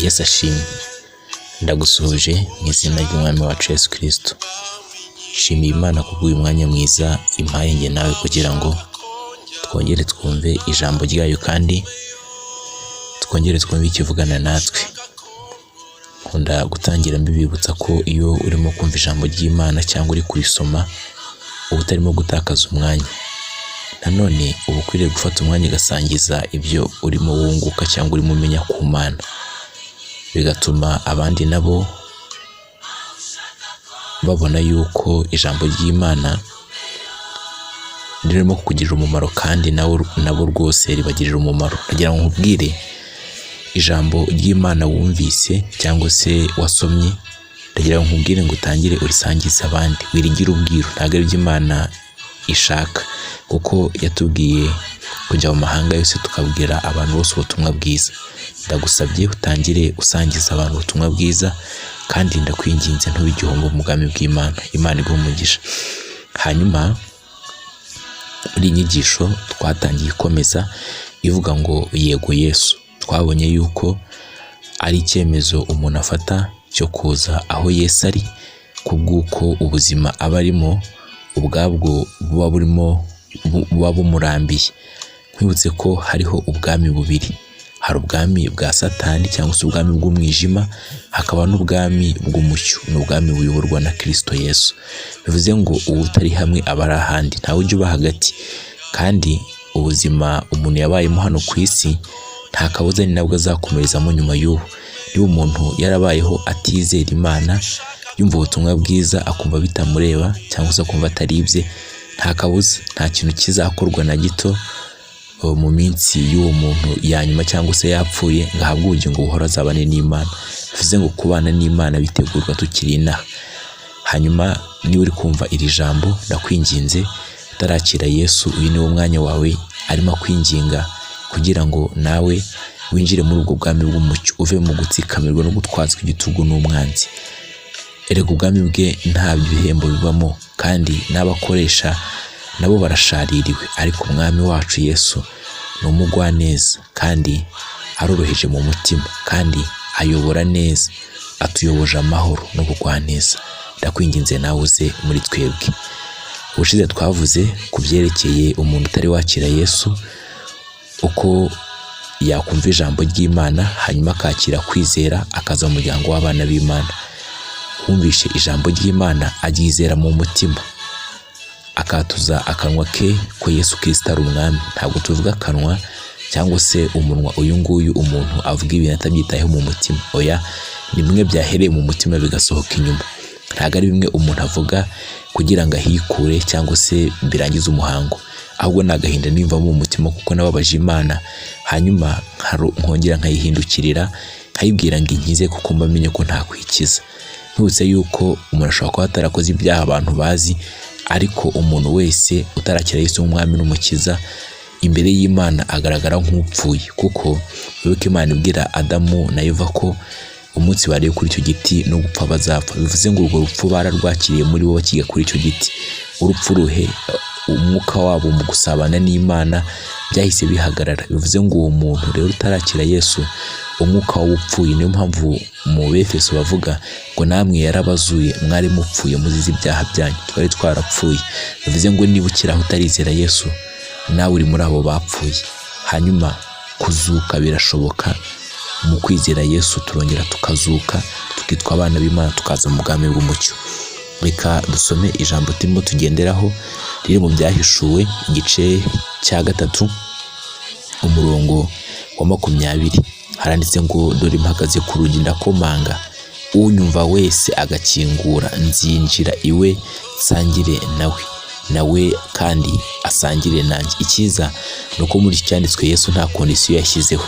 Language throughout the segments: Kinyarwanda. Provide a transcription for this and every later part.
Yesu ashimwe. Ndagusuhuje mu izina ry'Umwami wacu Yesu Kristo. Nshimiye Imana kubw'uyu mwanya mwiza impaye njye nawe kugira ngo twongere twumve ijambo ryayo kandi twongere twumve ikivugana natwe. Nkunda gutangira mbibibutsa ko iyo urimo kumva ijambo ry'Imana cyangwa uri kurisoma uba utarimo gutakaza umwanya. Nanone uba ukwiriye gufata umwanya ugasangiza ibyo urimo wunguka cyangwa urimo umenya ku Mana, bigatuma abandi nabo babona yuko ijambo ry'Imana ririmo kukugirira umumaro kandi nabo rwose ribagirira umumaro. Ndagira ngo nkubwire ijambo ry'Imana wumvise cyangwa se wasomye, ndagira ngo nkubwire ngo utangire urisangize abandi, wirigire ubwiru, ntabwo aribyo Imana ishaka kuko yatubwiye kujya mu mahanga yose tukabwira abantu bose ubutumwa bwiza. Ndagusabye utangire usangiza abantu ubutumwa bwiza kandi ndakwinginze ntube igihombo mu bwami bw'Imana. Imana iguhe umugisha. Hanyuma muri iyi nyigisho twatangiye ikomeza ivuga ngo yego Yesu. Twabonye yuko ari icyemezo umuntu afata cyo kuza aho Yesu ari kubw'uko ubuzima aba arimo ubwabwo buba burimo buba bumurambiye. Nkwibutse ko hariho ubwami bubiri, hari ubwami bwa Satani cyangwa se ubwami bw'umwijima, hakaba n'ubwami bw'umucyo, ni ubwami buyoborwa na Kristo Yesu. Bivuze ngo uwo utari hamwe aba ari ahandi, ntawe ujya uba hagati. Kandi ubuzima umuntu yabayemo hano ku isi nta kabuza ni nabwo azakomerezamo nyuma y'ubu. Niba umuntu yarabayeho atizera Imana, yumva ubutumwa bwiza akumva bitamureba cyangwa se akumva atari ibye, nta kabuza nta kintu kizakorwa na gito mu minsi y'uwo muntu ya nyuma cyangwa se yapfuye ngo ahabwe ubugingo buhora azabane n'Imana. Bivuze ngo kubana n'Imana bitegurwa tukiri inaha. Hanyuma niba uri kumva iri jambo ndakwinginze utarakira Yesu, uyu ni wo mwanya wawe arimo akwinginga kugira ngo nawe winjire muri ubwo bwami bw'umucyo, uve mu gutsikamirwa no gutwazwa igitugu n'umwanzi. Erega ubwami bwe nta bihembo bibamo kandi n'abakoresha nabo barashaririwe, ariko umwami wacu Yesu ni umugwaneza kandi aroroheje mu mutima kandi ayobora neza, atuyoboje amahoro n'ubugwaneza. Ndakwinginze nawe uze muri twebwe. Ubushize twavuze ku byerekeye umuntu utari wakira Yesu, uko yakumva ijambo ry'Imana hanyuma akakira kwizera akaza mu muryango w'abana b'Imana. Wumvishe ijambo ry'Imana aryizera mu mutima, akatuza akanwa ke ko Yesu Kristo ari umwami. Ntabwo tuvuga akanwa cyangwa se umunwa uyu nguyu umuntu avuga ibintu atabyitayeho mu mutima. Oya, ni bimwe byahereye mu mutima bigasohoka inyuma. Ntabwo ari bimwe umuntu avuga kugira ngo ahikure cyangwa se birangize umuhango, ahubwo ni agahinda niyumvamo mu mutima kuko nababaje Imana, hanyuma nkongera nkayihindukirira nkayibwira ngo inkize kuko mba menye ko ntakwikiza. Nkwibutse yuko umuntu ashobora kuba atarakoze ibyaha abantu bazi, ariko umuntu wese utarakira Yesu nk'umwami n'umukiza imbere y'Imana agaragara nk'upfuye, kuko wibuke Imana ibwira Adamu na Eva ko umunsi bariye kuri icyo giti no gupfa bazapfa. Bivuze ngo urwo rupfu bararwakiriye muri bo bakiga kuri icyo giti. Urupfu ruhe umwuka wabo mu gusabana n'Imana byahise bihagarara. Bivuze ngo uwo muntu rero utarakira Yesu umwuka w'upfuye. Niyo mpamvu mu Befeso bavuga ngo namwe yarabazuye mwari mupfuye muzize ibyaha byanyu, twari twarapfuye. Bivuze ngo niba ukiri aho utarizera Yesu nawe uri muri abo bapfuye. Hanyuma kuzuka birashoboka, mu kwizera Yesu turongera tukazuka tukitwa abana b'Imana tukaza mu bwami bw'umucyo. Reka dusome ijambo turimo tugenderaho riri mu Byahishuwe igice cya 3 umurongo wa 20. Haranditse ngo dore mpagaze ku rugi ndakomanga, unyumva wese agakingura nzinjira iwe nsangire nawe, nawe kandi asangire nanjye. Icyiza ni uko muri iki cyanditswe Yesu nta condition yashyizeho.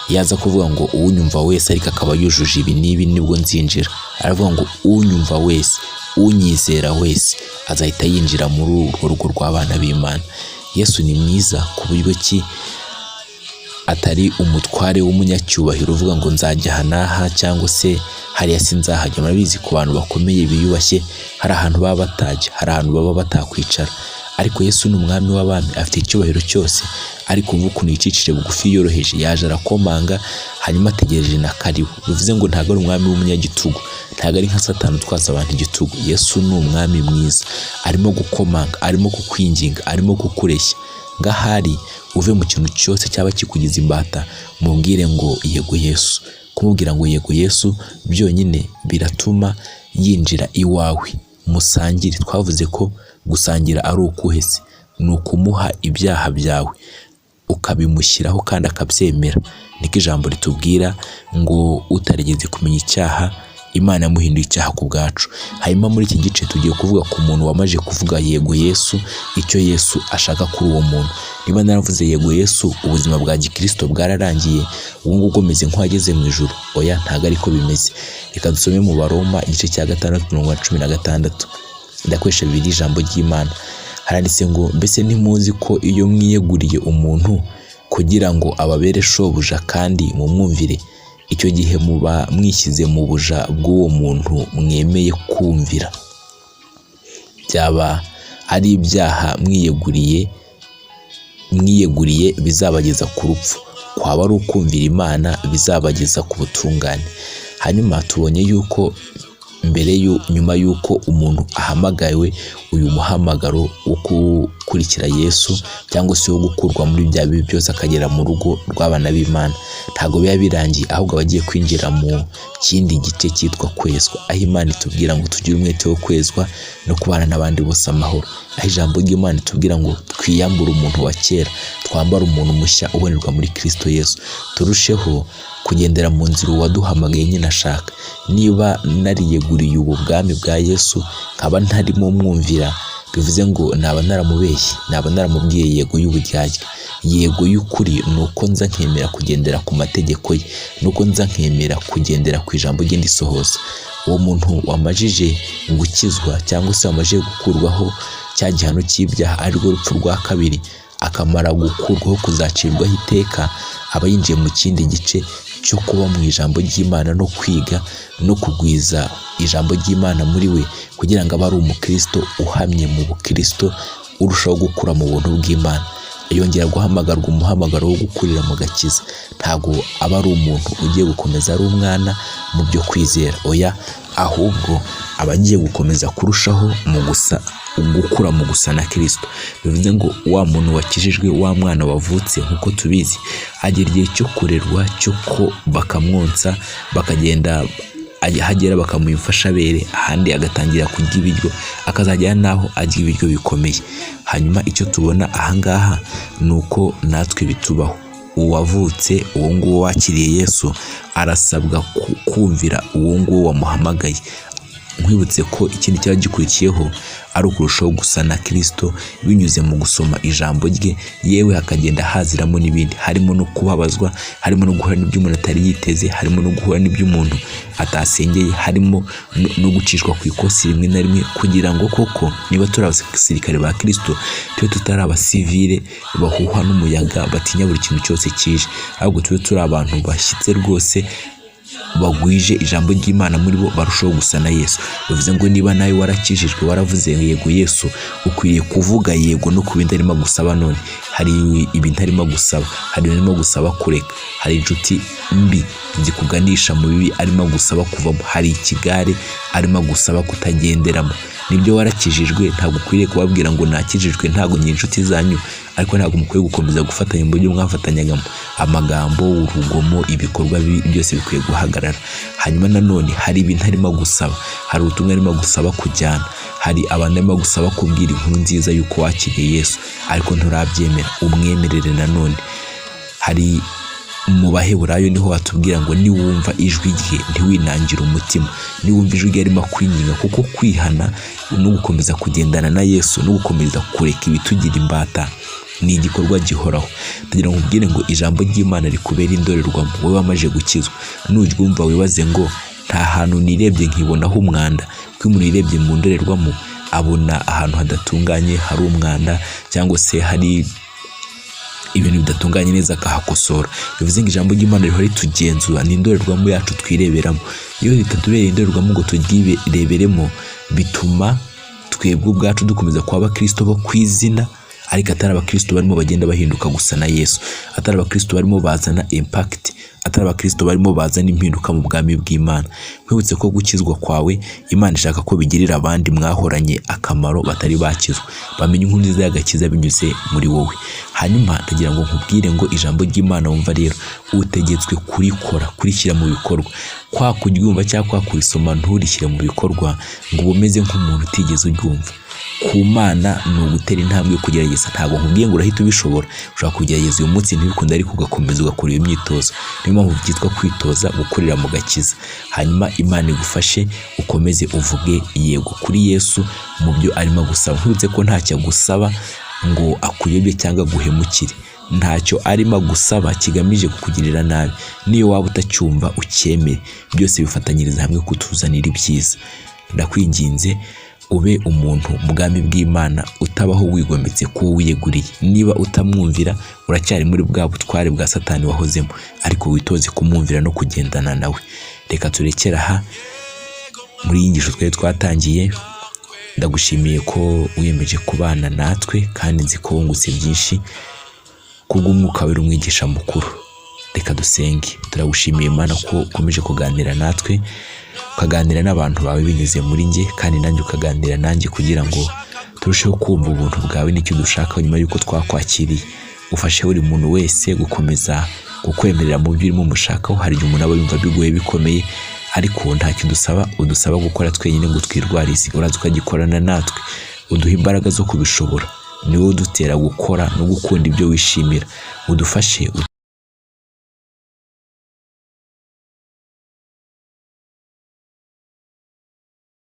Yaza kuvuga ngo uwunyumva wese ariko akaba yujuje ibi n'ibi nibwo nzinjira. Aravuga ngo unyumva wese, unyizera wese azahita yinjira muri urwo rugo rw'abana b'Imana. Yesu ni mwiza ku buryo ki atari umutware w'umunyacyubahiro uvuga ngo nzajya aha n'aha cyangwa se hariya sinzahajya. Murabizi ku bantu bakomeye biyubashye hari ahantu baba batajya, hari ahantu baba batakwicara, Ariko Yesu ni umwami w'abami, afite icyubahiro cyose, ariko wumva ukuntu yicishije bugufi yoroheje, yaje arakomanga, hanyuma ategereje na karibu. Bivuze ngo ntabwo ari umwami w'umunyagitugu, ntabwo ari nka Satani utwaza abantu igitugu. Yesu ni umwami mwiza, arimo gukomanga, arimo kukwinginga, arimo kukureshya ngahari uve mu kintu cyose cyaba kikugize imbata, mubwire ngo yego Yesu. Kumubwira ngo yego Yesu byonyine biratuma yinjira iwawe, musangire. Twavuze ko gusangira ari ukuhe se? Ni ukumuha ibyaha byawe ukabimushyiraho kandi akabyemera. Niko ijambo ritubwira ngo utarigeze kumenya icyaha, Imana yamuhinduye icyaha ku bwacu. Hanyuma muri iki gice tugiye kuvuga ku muntu wamaze kuvuga yego Yesu, icyo Yesu ashaka kuri uwo muntu. Niba naravuze yego Yesu, ubuzima bwa gikristo bwararangiye, ubu ngubu meze nk'uwageze mu ijuru? Oya, ntabwo ariko bimeze. Reka dusome mu Baroma igice cya 6, umurongo wa 16. Ndakoresha Bibiliya, ijambo ry'Imana. Haranditse ngo: "Mbese ntimuzi ko iyo mwiyeguriye umuntu kugira ngo ababere shobuja kandi mumwumvire, icyo gihe muba mwishyize mu buja bw'uwo muntu mwemeye kumvira, byaba ari ibyaha mwiyeguriye bizabageza ku rupfu, kwaba ari ukumvira Imana bizabageza ku butungane." Hanyuma tubonye yuko mbere nyuma y'uko umuntu ahamagawe uyu muhamagaro wo gukurikira Yesu, cyangwa se wo gukurwa muri bya bibi byose akagera mu rugo rw'abana b'Imana, ntabwo biba birangiye, ahubwo aba agiye kwinjira mu kindi gice cyitwa kwezwa, aho Imana itubwira ngo tugire umwete wo kwezwa no kubana n'abandi bose amahoro, aho ijambo ry'Imana itubwira ngo twiyambure umuntu wa kera, twambare umuntu mushya ubonerwa muri Kristo Yesu, turusheho kugendera mu nzira uwaduhamagaye nyine ashaka. Niba nariyeguriye ubu bwami bwa Yesu nkaba ntarimo mwumvira, bivuze ngo naba naramubeshye, naba naramubwiye yego y'uburyarya. Yego y'ukuri ni uko nza nkemera kugendera ku mategeko ye, ni uko nza nkemera kugendera ku ijambo rye ndisohoza. Uwo muntu wamajije gukizwa cyangwa se wamajije gukurwaho cya gihano cy'ibyaha, arirwo rupfu rwa kabiri, akamara gukurwaho kuzacirwaho iteka, aba yinjiye mu kindi gice cyo kuba mu ijambo ry'Imana no kwiga no kugwiza ijambo ry'Imana muri we, kugira ngo abe ari umukristo uhamye mu bukristo, urushaho gukura mu buntu bw'Imana. Yongera guhamagarwa umuhamagaro wo gukurira mu gakiza. Ntabwo aba ari umuntu ugiye gukomeza ari umwana mu byo kwizera, oya, ahubwo aba agiye gukomeza kurushaho mu gusa gukura mu gusa na Kristo. Bivuze ngo wa muntu wakijijwe, wa mwana wavutse, nk'uko tubizi, agera igihe cyo kurerwa, cyo ko bakamwonsa, bakagenda ahagera bakamuha imfashabere, ahandi agatangira kurya ibiryo, akazagera n'aho arya ibiryo bikomeye. Hanyuma icyo tubona ahangaha ni uko natwe bitubaho. Uwavutse, uwo nguwo wakiriye Yesu, arasabwa kumvira uwo nguwo wamuhamagaye. Nkwibutse ko ikindi cyaba gikurikiyeho ari ukurushaho gusa na Kristo binyuze mu gusoma ijambo rye, yewe hakagenda haziramo n'ibindi, harimo no kubabazwa, harimo no guhura n'ibyo umuntu atari yiteze, harimo no guhura n'ibyo umuntu atasengeye, harimo no gucishwa ku ikosi rimwe na rimwe, kugira ngo koko niba turi abasirikare ba Kristo tube tutari abasivile bahuhwa n'umuyaga, batinya buri kintu cyose kije, ahubwo tube turi abantu bashyitse rwose, bagwije ijambo ry'Imana muri bo, barushaho gusa na Yesu. Bivuze ngo niba nawe warakijijwe, waravuze yego Yesu, ukwiriye kuvuga yego no ku bindi arimo gusaba. None hari ibintu arimo gusaba, hari ibintu arimo gusaba kureka, hari inshuti mbi zikuganisha mu bibi arimo gusaba kuvamo, hari ikigare arimo gusaba kutagenderamo. Nibyo, warakijijwe, ntabwo ukwiriye kubabwira ngo nakijijwe, ntabwo ni inshuti zanyu, ariko ntabwo mukwiye gukomeza gufatanya mu buryo mwafatanyagamo. Amagambo, urugomo, ibikorwa bibi byose bikwiye guhagarara. Hanyuma nanone hari ibintu arimo gusaba, hari ubutumwa arimo gusaba kujyana, hari abantu arimo gusaba kubwira inkuru nziza y'uko wakiriye Yesu, ariko nturabyemera, umwemerere. Nanone hari mu Baheburayo, niho watubwira ngo niwumva ijwi rye ntiwinangire umutima, niwumva ijwi rye arimo kwinginga, kuko kwihana no gukomeza kugendana na Yesu no gukomeza kureka ibitugira imbata ni igikorwa gihoraho. Ndagira ngo nkubwire ngo ijambo ry'Imana rikubera indorerwamo, wowe wamaze gukizwa. Nuryumva wibaze ngo nta hantu nirebye nkibonaho umwanda, kuko iyo umuntu yirebye mu ndorerwamo abona ahantu hadatunganye, hari umwanda cyangwa se hari ibintu bidatunganye neza, akahakosora. Bivuze ngo ijambo ry'Imana rihora ritugenzura, ni indorerwamo yacu twireberamo. Iyo ritatubereye indorerwamo ngo turyireberemo, bituma Twebwe ubwacu dukomeza kuba abakristo bo ku izina, ariko atari abakristo barimo bagenda bahinduka gusa na Yesu, atari abakristo barimo bazana impact, atari abakristo barimo bazana impinduka mu bwami bw'Imana. Nkwibutse ko gukizwa kwawe Imana ishaka ko bigirira abandi mwahoranye akamaro batari bakizwa, bamenye inkuru nziza y'agakiza binyuze muri wowe. Hanyuma ndagira ngo nkubwire ngo ijambo ry'Imana wumva rero utegetswe kurikora, kurishyira mu bikorwa. Kwa kuryumva cyangwa kwa kurisoma nturishyire mu bikorwa, ngo ube umeze nk'umuntu utigeze uryumva. Ku Mana ni ugutera intambwe yo kugerageza. Ntabwo nkubwiye ngo urahita ubishobora, ushobora kugerageza uyu munsi ntibikunde, ariko ugakomeza ugakora iyo myitozo. Niyo mpamvu byitwa kwitoza gukorera mu gakiza. Hanyuma Imana igufashe ukomeze uvuge yego kuri Yesu mu byo arimo gusaba. Nkwibutse ko ntacyo agusaba ngo akuyobye cyangwa aguhemukire, ntacyo arimo agusaba kigamije kukugirira nabi. Niyo waba utacyumva ucyemere, byose bifatanyiriza hamwe kutuzanira ibyiza. Ndakwinginze ube umuntu mu bwami bw'Imana utabaho wigometse kuwo wiyeguriye. Niba utamwumvira uracyari muri bwa butware bwa Satani wahozemo, ariko witoze kumwumvira no kugendana nawe. Reka turekere aha muri iyi nyigisho twari twatangiye. Ndagushimiye ko wiyemeje kubana natwe, kandi nzi ko wungutse byinshi kubw'Umwuka Wera umwigisha mukuru. Reka dusenge. Turagushimiye Imana ko ukomeje kuganira natwe, ukaganira n'abantu bawe binyuze muri njye, kandi nanjye ukaganira nanjye kugira ngo turusheho kumva ubuntu bwawe n'icyo dushaka nyuma y'uko twakwakiriye. Ufashe buri muntu wese gukomeza kukwemerera mu byo urimo umushakaho. Hari igihe umuntu aba yumva bigoye bikomeye, ariko ntacyo udusaba gukora twenyine ngo twirwarize. Uraza ukagikorana natwe, uduha imbaraga zo kubishobora. Ni wowe udutera gukora no gukunda ibyo wishimira. Udufashe